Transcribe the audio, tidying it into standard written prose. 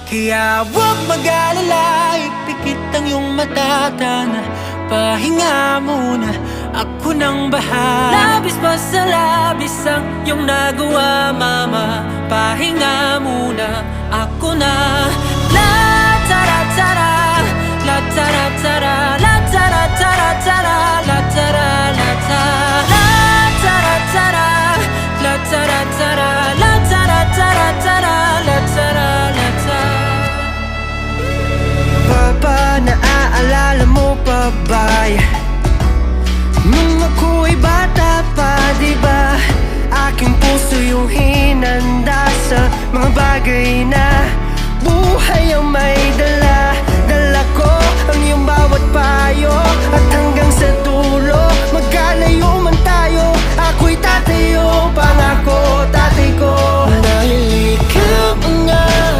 Kaya huwag mag-alala, ipikit ang iyong mata na. Pahinga muna, ako nang bahala. Labis pa sa labis ang iyong nagawa, mama. Pahinga muna, ako na.